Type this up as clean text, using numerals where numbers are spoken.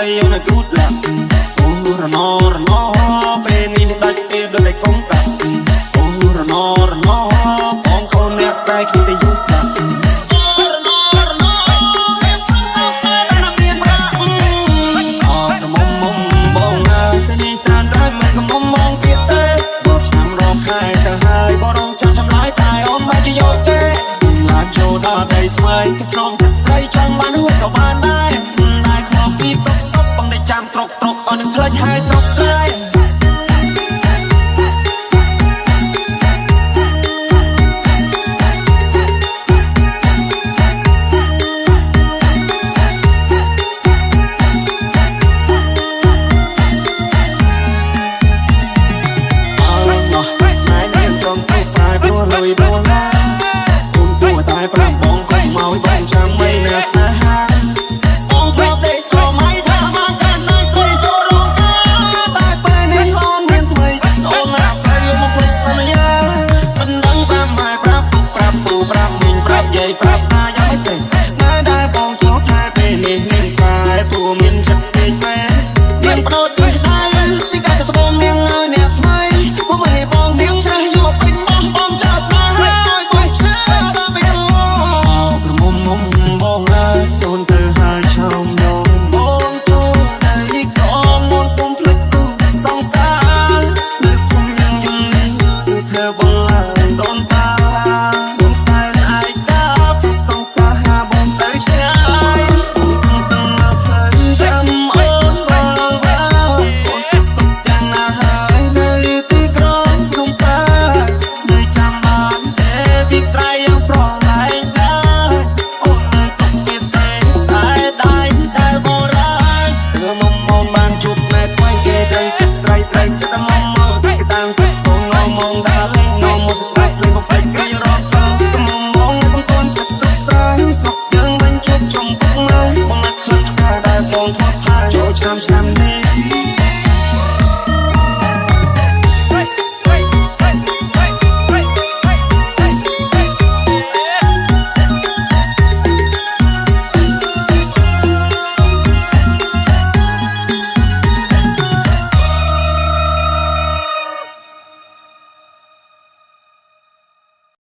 អូនឲ្យ good luck អូរណរណពេលនេះដាច់ពីដូចតែកុំតាអូរណរណបងកូនអ្នកស្នេហ៍គ្មានតែយូសាអូរណរណរៀបប្រឹងតាមស្នេហ៍តែណាមានប្រាក់អត់មុំមុំបងណាទៅនេះត្រានត្រៃមិនក៏មុំមកទៀតទេបបឆ្នាំរាប់ខែទៅហើយបងរងចាំចម្លើយតែអូនមិនជាយកទេឡាចូលដល់ដីថ្មីទៅត្រង់ទឹកស្រីចង់បានរួចក៏បានដែរតែខ្វល់ពីសុកតុកបងได้ចាំត្រុកត្រុកអស់នឹងផ្លេចហើយស្រុកស្រែអើណោះស្នេហ៍នេះត្រង់ទៅប្រែព្រោះលុយដុល្លារអូនគួរតែប្រាប់បងកុំមកបងចាំមិនណាស្នេហាបងធ្លាប់ដេកស្រមៃថាបានតែណៃស្រីចូលរោងការតែពេលនេះអូនមានថ្មីអូនណាប្រែយកមកភ្លេចសន្យាមិនដឹងប្រាប់ម៉ែប្រាប់ពុកប្រាប់ពូប្រាប់មីងប្រាប់យាយប្រាប់តាយ៉ាងម៉េចទេស្នេហ៍ដែលបងធ្លាប់ថែពេលនេះមានប្រែពូមានចិត្ត